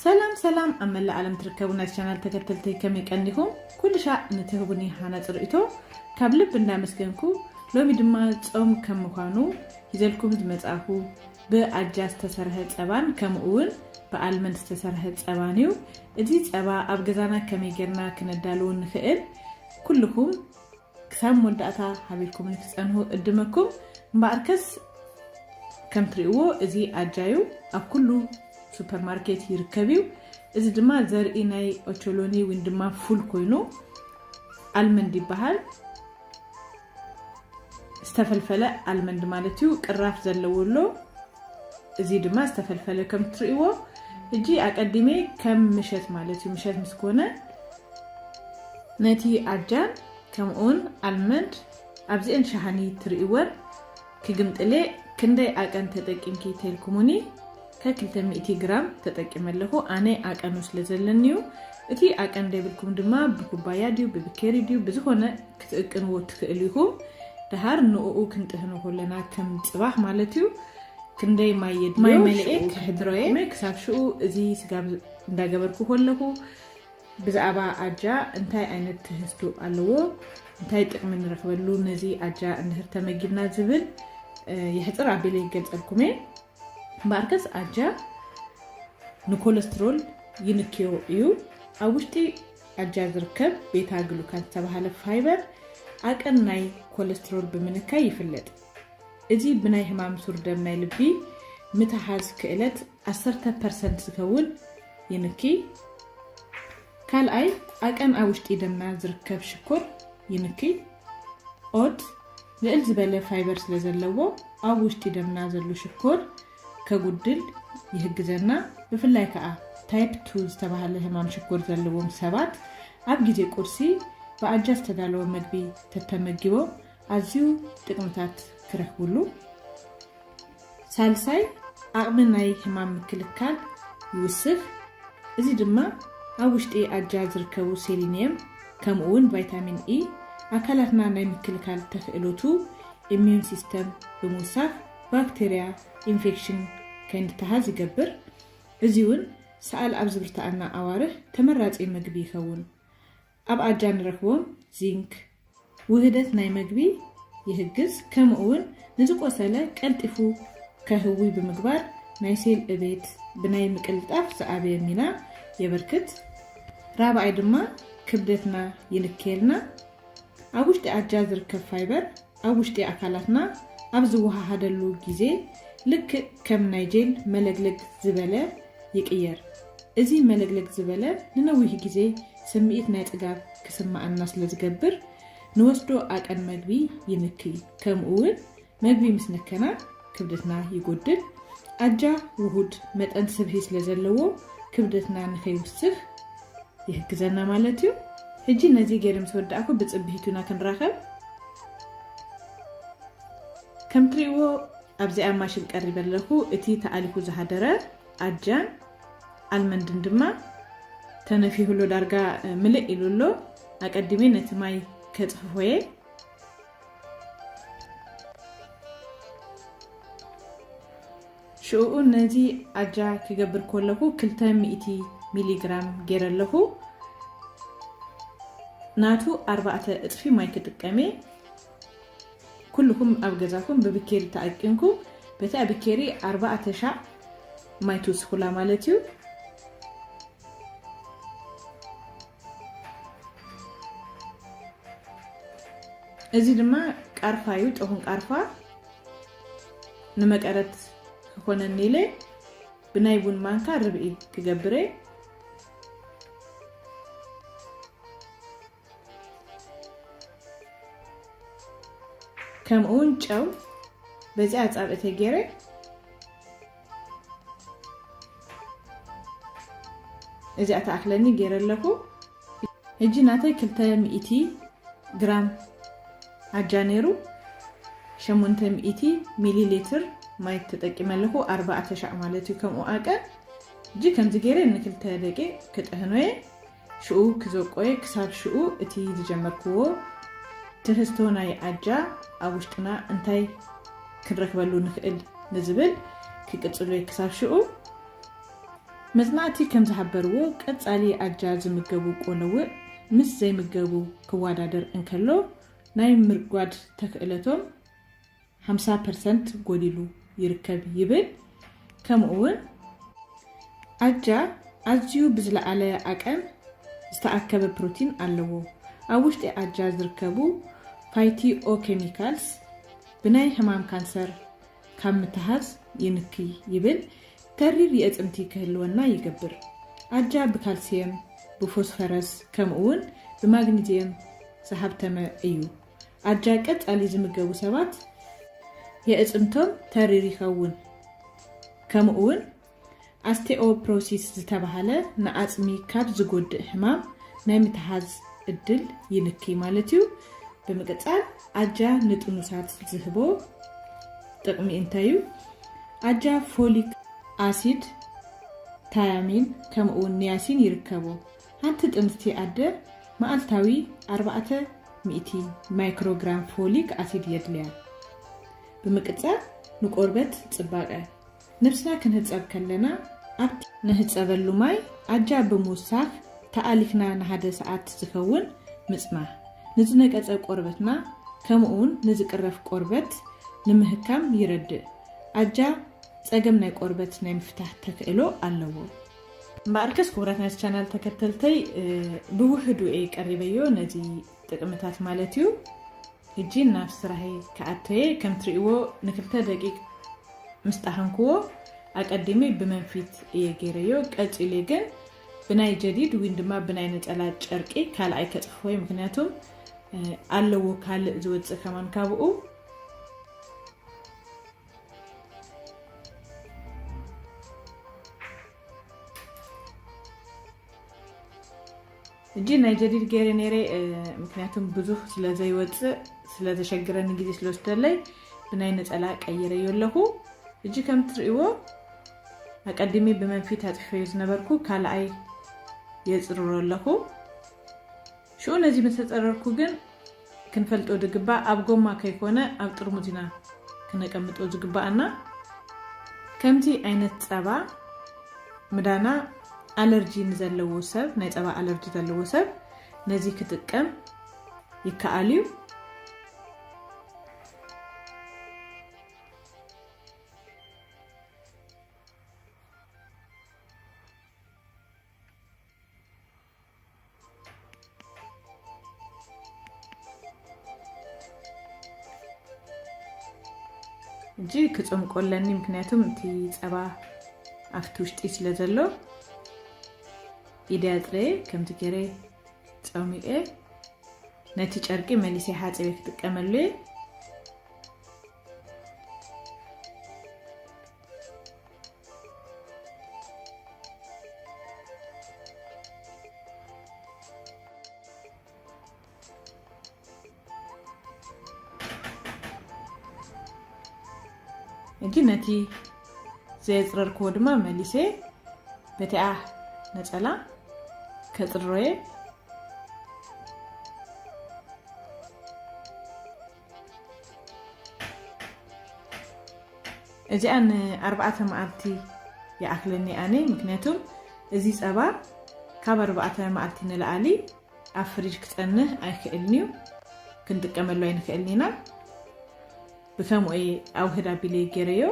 ሰላም ሰላም፣ ኣብ መላእ ዓለም ትርከቡ ናይ ቻናል ተከተልተይ ከመይ ቀኒኹም? ኩሉ ሻዕ ንትህቡኒ ሃናፂ ርእይቶ ካብ ልብ እንዳመስገንኩ፣ ሎሚ ድማ ጾም ከም ምዃኑ ሒዘልኩም ዝመጻእኩ ብኣጃ ዝተሰርሐ ጸባን ከምኡ እውን ብኣልመንድ ዝተሰርሐ ጸባን እዩ። እዚ ጸባ ኣብ ገዛና ከመይ ጌርና ክነዳልዎ ንኽእል? ኩልኹም ክሳብ መወዳእታ ሃቢርኩም ንክትጸንሁ እድመኩም። እምበኣርከስ ከም ትርእይዎ እዚ ኣጃዩ ኣብ ኩሉ ሱፐርማርኬት ይርከብ እዩ። እዚ ድማ ዘርኢ ናይ ኦቾሎኒ ወይ ድማ ፉል ኮይኑ ኣልመንድ ይበሃል። ዝተፈልፈለ ኣልመንድ ማለት እዩ። ቅራፍ ዘለዎ ኣሎ። እዚ ድማ ዝተፈልፈለ ከም ትርእይዎ። እጂ ኣቀዲሜ ከም ምሸት ማለት እዩ። ምሸት ምስ ኮነ ነቲ ኣጃን ከምኡውን ኣልመንድ ኣብዚአን ሻሃኒ ትርእይወን ክግምጥሌ ክንደይ ኣቀን ተጠቂምኪ ተልኩሙኒ ከክልተ ሚእቲ ግራም ተጠቂመ ኣለኹ። ኣነ ኣቀኑ ስለ ዘለኒ እዩ። እቲ ኣቀን ደይብልኩም ድማ ብኩባያ ድዩ ብብኬሪ ድዩ ብዝኾነ ክትእቅንዎ ትኽእሉ ኢኹም። ደሃር ንኡ ክንጥህኖ ከለና ከም ጽባሕ ማለት እዩ። ክንደይ ማይ የድልዮ ማይ መሊኤ ሽኡ ክሕድሮየ ክሳብ ሽኡ እዚ ስጋብ እንዳገበርኩ ከለኹ ብዛዕባ ኣጃ እንታይ ዓይነት ትህዝቶ ኣለዎ፣ እንታይ ጥቕሚ ንረኽበሉ ነዚ ኣጃ እንድሕር ተመጊብና ዝብል የሕፅር ኣቢለ ይገልፀልኩም እየ። እምበኣርከስ ኣጃ ንኮለስትሮል ይንክዮ እዩ። ኣብ ውሽጢ ኣጃ ዝርከብ ቤታ ግሉካን ዝተባሃለ ፋይበር ኣቀን ናይ ኮለስትሮል ብምንካይ ይፍለጥ። እዚ ብናይ ህማም ሱር ደም ናይ ልቢ ምትሓዝ ክእለት ዓሰርተ ፐርሰንት ዝከውን ይንኪ። ካልኣይ ኣቀን ኣብ ውሽጢ ደምና ዝርከብ ሽኮር ይንኪ። ኦት ልዕል ዝበለ ፋይበር ስለ ዘለዎ ኣብ ውሽጢ ደምና ዘሎ ሽኮር ከጉድል ይህግዘና። ብፍላይ ከዓ ታይፕ ቱ ዝተባሃለ ህማም ሽኮር ዘለዎም ሰባት ኣብ ግዜ ቁርሲ ብኣጃ ዝተዳለወ መግቢ ተተመጊቦም ኣዝዩ ጥቅምታት ክረክብሉ። ሳልሳይ ዓቕሚ ናይ ህማም ምክልካል ይውስኽ። እዚ ድማ ኣብ ውሽጢ ኣጃ ዝርከቡ ሴሊኒየም ከምኡ እውን ቫይታሚን ኢ ኣካላትና ናይ ምክልካል ተኽእሎቱ ኢሚዩን ሲስተም ብምውሳኽ ባክቴርያ ኢንፌክሽን ከይንተሃዝ ይገብር። እዚ እውን ሰኣል ኣብ ዝብርትኣና ኣዋርህ ተመራጺ ምግቢ ይኸውን። ኣብ ኣጃ ንረኽቦም ዚንክ ውህደት ናይ መግቢ ይህግዝ፣ ከምኡ እውን ንዝቆሰለ ቀልጢፉ ከህዊ ብምግባር ናይ ሴል እቤት ብናይ ምቅልጣፍ ዝዓበየ ሚና የበርክት። ራብዓይ ድማ ክብደትና ይንክየልና። ኣብ ውሽጢ ኣጃ ዝርከብ ፋይበር ኣብ ውሽጢ ኣካላትና ኣብ ዝወሃሃደሉ ግዜ ልክእ ከም ናይ ጄል መለግለግ ዝበለ ይቅየር። እዚ መለግለግ ዝበለ ንነዊህ ግዜ ስምዒት ናይ ጽጋብ ክስምዓና ስለ ዝገብር ንወስዶ ኣቀን መግቢ ይንክይ። ከምኡ እውን መግቢ ምስ ነከና ክብደትና ይጎድል። ኣጃ ውሁድ መጠን ስብሒ ስለ ዘለዎ ክብደትና ንኸይውስኽ ይሕግዘና ማለት እዩ። ሕጂ ነዚ ገይረ ምስ ወዳእኩ ብጽብሂቱና ክንራኸብ። ከም ትሪእዎ ኣብዚኣ ማሽን ቀሪበ ኣለኹ። እቲ ተኣሊኩ ዝሃደረ ኣጃን ኣልመንድን ድማ ተነፊሁ ኣሎ፣ ዳርጋ ምልእ ኢሉ ኣሎ። ኣቀዲመ ነቲ ማይ ከጽፍፎየ። ሽኡ ነዚ ኣጃ ክገብር ከለኹ ክልተ ሚእቲ ሚሊግራም ገይረ ኣለኹ። ናቱ ኣርባዕተ እጥፊ ማይ ክጥቀም እየ። ኩልኹም ኣብ ገዛኹም ብብኬሪ ተኣቂንኩም በቲ ኣብ ብኬሪ ኣርባዕተ ሻዕ ማይ ትውስኹላ ማለት እዩ። እዚ ድማ ቃርፋ እዩ፣ ጥኹን ቃርፋ ንመቀረት ክኾነኒ ኢለ ብናይ ቡን ማንካ ርብዒ ክገብር እየ። ከምኡ እውን ጨው በዚኣ ጻብእተ ገይረ እዚኣ ተኣኽለኒ ገይረ ኣለኹ። ሕጂ ናተይ ክልተ ሚእቲ ግራም ኣጃ ነይሩ ሸሞንተ ሚእቲ ሚሊ ሊትር ማይ ተጠቂመ ኣለኹ፣ ኣርባዕተ ሻዕ ማለት እዩ። ከምኡ ኣቀ እጂ ከምዚ ገይረ ንክልተ ደቂቅ ክጥህኖ እየ። ሽኡ ክዘቆየ ክሳብ ሽኡ እቲ ዝጀመርክዎ ትህዝቶ ናይ ኣጃ ኣብ ውሽጥና እንታይ ክንረክበሉ ንክእል ንዝብል ክቅጽሎ እየ ክሳብ ሽኡ። መጽናዕቲ ከም ዝሓበርዎ፣ ቀጻሊ ኣጃ ዝምገቡ ቆለውእ ምስ ዘይምገቡ ክወዳደር እንከሎ፣ ናይ ምርጓድ ተክእለቶም ሓምሳ ፐርሰንት ጎዲሉ ይርከብ ይብል። ከምኡ እውን ኣጃ ኣዝዩ ብዝለዓለ ዓቐን ዝተኣከበ ፕሮቲን ኣለዎ። ኣብ ውሽጢ ኣጃ ዝርከቡ ፋይቲኦኬሚካልስ ብናይ ሕማም ካንሰር ካብ ምትሃዝ ይንክይ ይብል። ተሪር የእጽምቲ ክህልወና ይገብር። ኣጃ ብካልሲየም፣ ብፎስፈረስ፣ ከምኡ እውን ብማግኒዝየም ዝሃብተመ እዩ። ኣጃ ቀጻሊ ዝምገቡ ሰባት የእጽምቶም ተሪር ይኸውን። ከምኡ እውን ኣስቴኦፕሮሲስ ዝተባህለ ንኣጽሚ ካብ ዝጎድእ ሕማም ናይ ምትሓዝ እድል ይንኪ ማለት እዩ። ብምቅጻል ኣጃ ንጥኑሳት ዝህቦ ጥቕሚ እንታይ እዩ? ኣጃ ፎሊክ ኣሲድ፣ ታያሚን ከምኡ እውን ኒያሲን ይርከቦ። ሓንቲ ጥንስቲ ኣደ መዓልታዊ ኣርባዕተ ሚእቲ ማይክሮግራም ፎሊክ ኣሲድ የድልያ። ብምቅጻል ንቆርበት ጽባቐ። ነብስና ክንህጸብ ከለና ኣብቲ ንህጸበሉ ማይ ኣጃ ብምውሳኽ ተኣሊኽና ንሓደ ሰዓት ዝኸውን ምጽናሕ ንዝነቀጸ ቆርበትና ከምኡ እውን ንዝቅረፍ ቆርበት ንምህካም ይረድእ። ኣጃ ጸገም ናይ ቆርበት ናይ ምፍታሕ ተክእሎ ኣለዎ። እምበኣርከስ ክቡራት ናይዚ ቻናል ተከተልተይ፣ እ፣ ብውሕዱ እየ ቀሪበዮ ነዚ ጥቅምታት ማለት እዩ። ሕጂ ናብ ስራሐይ ክኣቶየ። ከም ትርእይዎ ንክልተ ደቂቅ ምስ ጠሓንክዎ ኣቀዲመ ብመንፊት እየ ገይረዮ። ቀጺለ ግን ብናይ ጀዲድ ወይን ድማ ብናይ ነጸላ ጨርቂ ካልኣይ ከጽፍፎ እየ። ምክንያቱ፣ እ፣ ኣለዎ ካልእ ዝወጽእ ከማን ካብኡ። እጂ ናይ ጀዲድ ገይረ ነይረ፣ እ፣ ምክንያቱም ብዙሕ ስለ ዘይወፅእ፣ ስለ ዘሸግረኒ፣ ግዜ ስለ ዝወስደለይ ብናይ ነፀላ ቀይረዮ ኣለኹ። እጂ ከም ትርእይዎ ኣቀዲሚ ብመንፊት ኣፅሕፈዮ ዝነበርኩ ካልኣይ የፅርሮ ኣለኹ። ሽኡ ነዚ ምስ ተፀረርኩ ግን ክንፈልጦ ዝግባእ ኣብ ጎማ ከይኮነ ኣብ ጥርሙዝ ኢና ክነቀምጦ ዝግባኣና። ከምዚ ዓይነት ፀባ ምዳና ኣለርጂ ንዘለዎ ሰብ፣ ናይ ፀባ ኣለርጂ ዘለዎ ሰብ ነዚ ክጥቀም ይከኣል እዩ። እጂ ክጽምቆ ኣለኒ፣ ምክንያቱም እቲ ጸባ ኣብቲ ውሽጢ ስለ ዘሎ። ኢደ ኣጽረየ፣ ከምዚ ገይረ ጸሚቀ ነቲ ጨርቂ መሊሰ ሓጺበ ክጥቀመሉ እየ። እጂ ነቲ ዘየጽረርክዎ ድማ መሊሰ በቲኣ ነጸላ ከጽርሮየ። እዚኣ ንኣርባዕተ መዓልቲ ይኣኽለኒ ኣነ፣ ምክንያቱም እዚ ጸባ ካብ ኣርባዕተ መዓልቲ ንላዕሊ ኣብ ፍሪጅ ክጸንህ ኣይክእልን እዩ። ክንጥቀመሉ ኣይንክእልን ኢና። ብከምኡ እየ ኣብ ውህድ ኣቢለ ገይረዮ።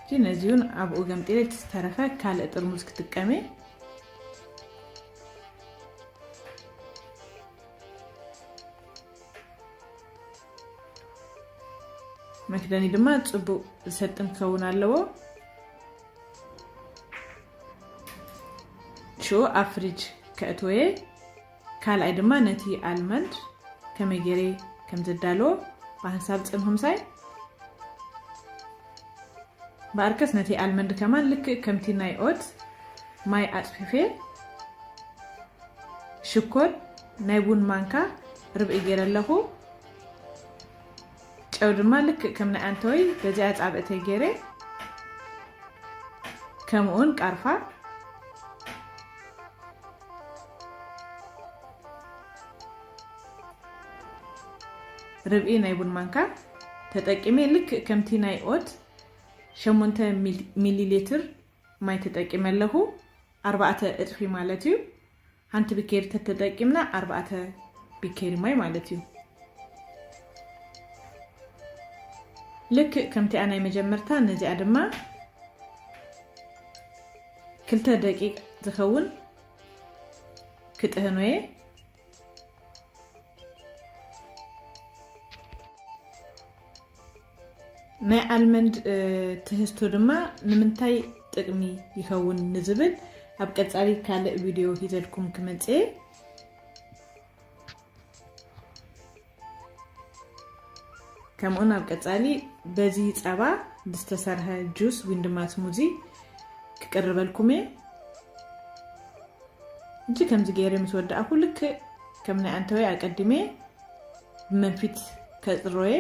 እጂ ነዚውን ኣብኡ ገምጢለ፣ እቲ ዝተረፈ ካልእ ጥርሙዝ ክጥቀም እየ። መክደኒ ድማ ጽቡቕ ዝሰጥም ክኸውን ኣለዎ። ሽኡ ኣብ ፍሪጅ ከእትወየ። ካልኣይ ድማ ነቲ ኣልመንድ ከመይ ገይረ ከም ዘዳልዎ ብሓንሳብ ጽንሑ ምሳይ። ብኣርከስ ነቲ ኣልመንድ ከማን ልክእ ከምቲ ናይ ኦት ማይ ኣጽፊፌ፣ ሽኮር ናይ ቡን ማንካ ርብዒ ገይረ ኣለኹ። ጨው ድማ ልክእ ከም ናይ ኣንተወይ በዚኣ ጻብእተይ ገይረ፣ ከምኡውን ቃርፋ ርብዒ ናይ ቡን ማንካ ተጠቂሜ፣ ልክእ ከምቲ ናይ ኦት ሸሞንተ ሚሊ ሊትር ማይ ተጠቂመ ኣለኹ። ኣርባዕተ እጥፊ ማለት እዩ። ሓንቲ ቢኬሪ ተተጠቂምና ኣርባዕተ ቢኬሪ ማይ ማለት እዩ። ልክእ ከምቲኣ ናይ መጀመርታ ነዚኣ ድማ ክልተ ደቂቅ ዝኸውን ክጥህኖ እየ። ናይ ኣልመንድ ትህዝቶ ድማ ንምንታይ ጥቅሚ ይኸውን ንዝብል ኣብ ቀጻሊ ካልእ ቪድዮ ሂዘልኩም ክመጽእ። ከምኡን ኣብ ቀጻሊ በዚ ጸባ ብዝተሰርሐ ጁስ ወይ ድማ ስሙዚ ክቅርበልኩም እየ። እጂ ከምዚ ገይረ ምስ ወዳእኩ ልክእ ከም ናይ ኣንተወይ ኣቀዲመ ብመንፊት ከጽሮየ።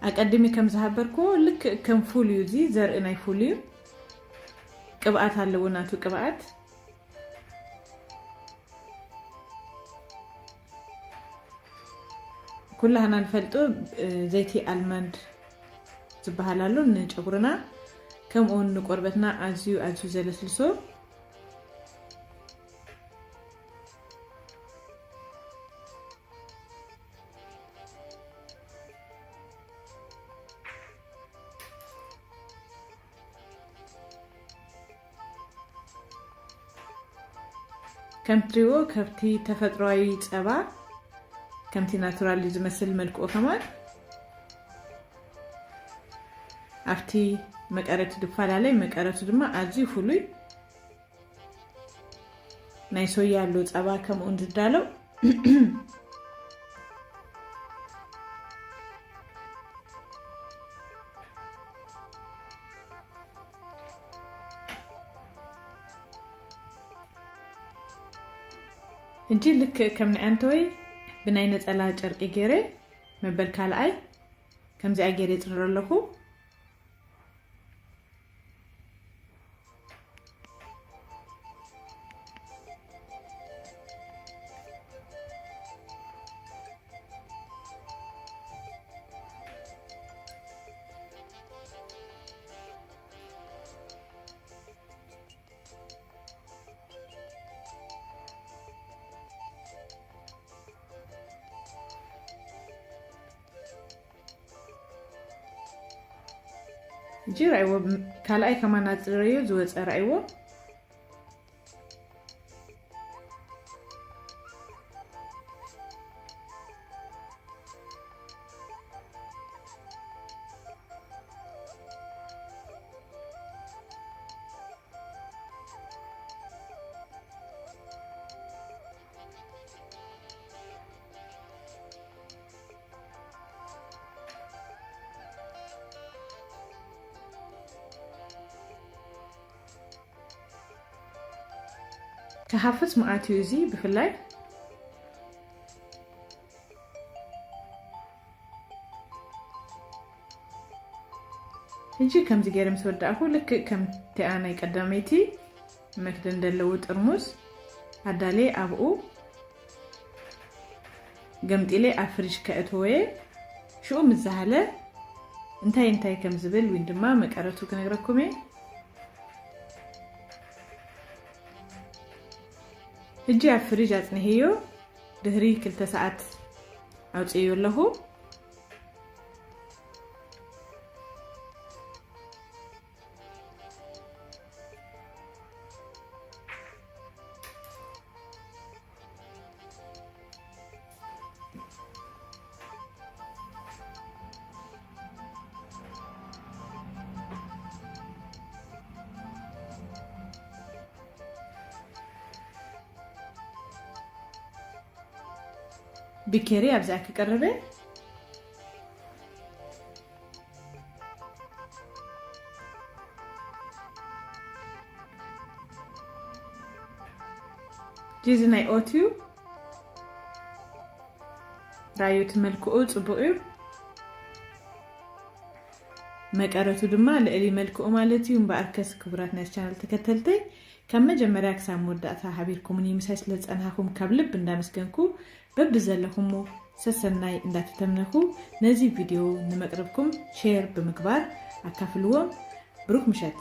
ኣቀድሚ ከም ዝሃበርኩ ልክ ከም ፉል እዩ፣ እዚ ዘርኢ ናይ ፉል እዩ። ቅብኣት ኣለዎ ናቱ ቅብኣት። ኩላህና ንፈልጦ ዘይቲ ኣልመንድ ዝበሃል ኣሎ ንጨጉርና፣ ከምኡውን ንቆርበትና ኣዝዩ ኣዝዩ ዘለስልሶ። ከም ትሪእዎ ከብቲ ተፈጥሮኣዊ ጸባ ከምቲ ናቹራል ዝመስል መልክዑ ከማን ኣብቲ መቀረቱ ድፈላለይ። መቀረቱ ድማ ኣዝዩ ፍሉይ ናይ ሶያ ኣሎ ጸባ ከምኡን ዝዳለው። እንጂ ልክ ከም ንዕንተወይ ብናይ ነጸላ ጨርቂ ገይረ መበል ካልኣይ ከምዚኣ ገይረ ይጽርሮ ኣለኹ። እጂ ራእይዎ ካልኣይ ከማን ኣጽረዮ ዝወፀ ራእይዎ። ክሃፍስ መዓት እዩ እዚ ብፍላይ። ሕጂ ከምዚ ገይረ ምስ ወዳእኩ ልክእ ከምቲኣ ናይ ቀዳመይቲ መክደን ዘለዎ ጥርሙስ ኣዳልየ ኣብኡ ገምጢለ ኣብ ፍሪጅ ከእትወየ። ሽኡ ምስ ዝሃለ እንታይ እንታይ ከም ዝብል ዊን ድማ መቀረቱ ክነግረኩም እየ። ሕጂ ኣብ ፍሪጅ ኣጽንሄዮ ድህሪ ክልተ ሰዓት ኣውጽእዮ ኣለኹ። ብኬሪ ኣብዚኣ ክቀርበ። ጂዚ ናይ ኦትዩ ራዩ እቲ መልክኡ ጽቡቕ እዩ። መቀረቱ ድማ ልዕሊ መልክኡ ማለት እዩ። እምበኣርከስ ክቡራት ናይ ቻናል ተከተልተይ ካብ መጀመርያ ክሳብ መወዳእታ ሃቢርኩምኒ ምሳይ ስለ ዝጸናሕኩም ካብ ልብ እንዳመስገንኩ በብዘለኹሞ ሰሰናይ እንዳተተምነኹ ነዚ ቪድዮ ንመቅርብኩም ሼር ብምግባር ኣካፍልዎም። ብሩክ ምሸት።